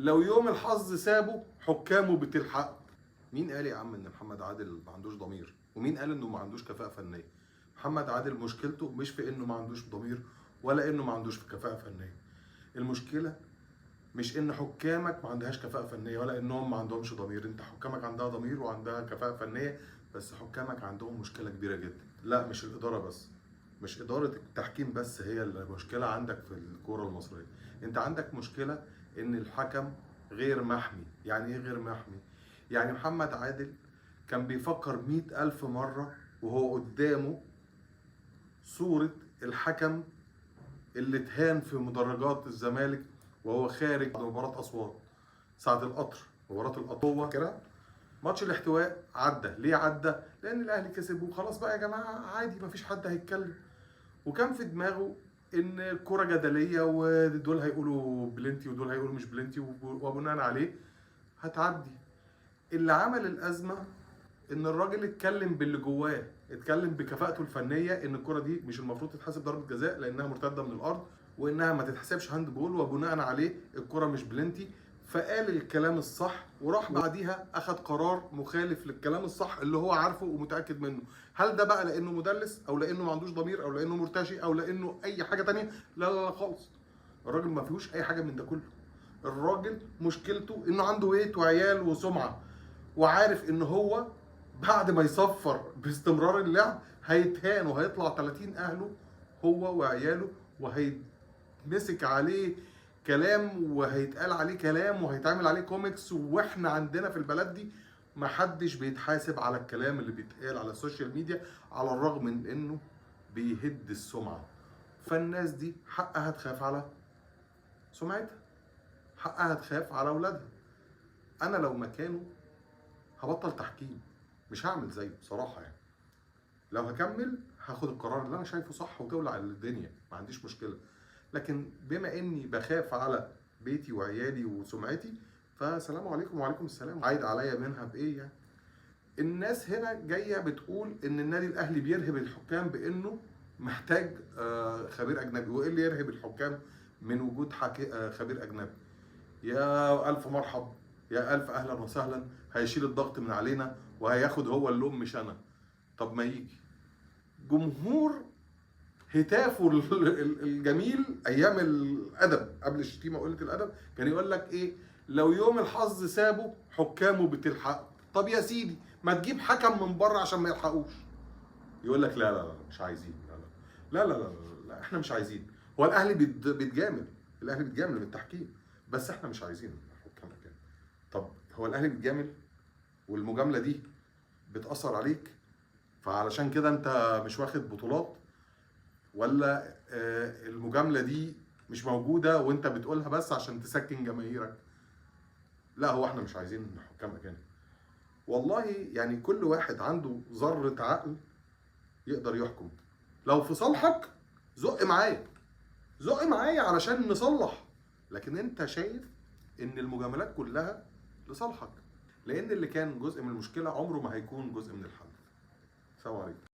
لو يوم الحظ سابه حكامه بتلحقه. مين قال يا عم ان محمد عادل ما عندوش ضمير؟ ومين قال انه ما عندوش كفاءة فنية؟ محمد عادل مشكلته مش في انه ما عندوش ضمير ولا انه ما عندوش كفاءة فنية. المشكلة مش ان حكامك ما عندهاش كفاءة فنية ولا انهم ما عندهمش ضمير. انت حكامك عندها ضمير وعندها كفاءة فنية، بس حكامك عندهم مشكلة كبيرة جدا. لا مش الإدارة بس، مش إدارة التحكيم بس هي المشكلة عندك في الكورة المصرية. انت عندك مشكلة ان الحكم غير محمي. يعني ايه غير محمي؟ يعني محمد عادل كان بيفكر 100,000 مرة وهو قدامه صورة الحكم اللي اتهان في مدرجات الزمالك وهو خارج بعد مباراة أسوان ساعة القطر، مباراة القطر. هو فاكرها؟ ماتش الاحتواء عدى. ليه عدى؟ لأن الأهلي كسب وخلاص بقى يا جماعة، عادي مفيش حد هيتكلم. وكان في دماغه إن الكرة جدلية ودول هيقولوا بلنتي ودول هيقولوا مش بلنتي، وبناء عليه هتعدي. اللي عمل الأزمة إن الراجل اتكلم باللي جواه، اتكلم بكفاءته الفنية إن الكرة دي مش المفروض تتحسب ضربة جزاء لأنها مرتدة من الأرض، وإنها ما تتحسبش handball، وبناء عليه الكرة مش بلنتي. فقال الكلام الصح وراح بعديها أخد قرار مخالف للكلام الصح اللي هو عارفه ومتأكد منه. هل ده بقى لأنه مدلس أو لأنه ما عندوش ضمير أو لأنه مرتشي أو لأنه أي حاجة تانية؟ لا لا لا خالص، الراجل ما فيهوش أي حاجة من ده كله. الراجل مشكلته إنه عنده بيت وعيال وسمعة، وعارف إن هو بعد ما يصفر باستمرار اللعب هيتهان وهيطلع 30 أهله هو وعياله، وهيتمسك عليه كلام وهيتقال عليه كلام وهيتعمل عليه كوميكس. واحنا عندنا في البلد دي محدش بيتحاسب على الكلام اللي بيتقال على ال social media، على الرغم من انه بيهد السمعة. فالناس دي حقها تخاف على سمعتها، حقها تخاف على اولادها. انا لو مكانه هبطل تحكيم، مش هعمل زيه بصراحة. يعني لو هكمل هاخد القرار اللي انا شايفه صح وتولع الدنيا، ما عنديش مشكلة. لكن بما اني بخاف على بيتي وعيالي وسمعتي، فسلام عليكم وعليكم السلام، عايد عليا منها بايه يعني؟ الناس هنا جاية بتقول ان النادي الاهلي بيرهب الحكام بانه محتاج خبير اجنبي. وايه اللي يرهب الحكام من وجود خبير اجنبي؟ يا الف مرحب، يا الف اهلا وسهلا، هيشيل الضغط من علينا وهياخد هو اللوم مش انا. طب ما يجي جمهور هتافه الجميل ايام الادب قبل الشتيمة وقلة الادب، كان يقول لك ايه؟ لو يوم الحظ سابه حكامه بتلحقه. طب يا سيدي ما تجيب حكم من بره عشان ما يلحقوش. يقول لك لا لا لا مش عايزين، لا لا لا لا لا, لا احنا مش عايزين. هو الاهلي بيتجامل، الاهلي بيتجامل بالتحكيم، بس احنا مش عايزين حكام اجانب. طب هو الاهلي بيتجامل والمجامله دي بتاثر عليك، فعلشان كده انت مش واخد بطولات؟ ولا المجاملة دي مش موجودة وانت بتقولها بس عشان تسكن جماهيرك؟ لا هو احنا مش عايزين حكام اجانب. والله يعني كل واحد عنده ذره عقل يقدر يحكم. لو في صالحك زق معايا، زق معايا علشان نصلح. لكن انت شايف ان المجاملات كلها لصالحك، لان اللي كان جزء من المشكلة عمره ما هيكون جزء من الحل. السلام عليكم.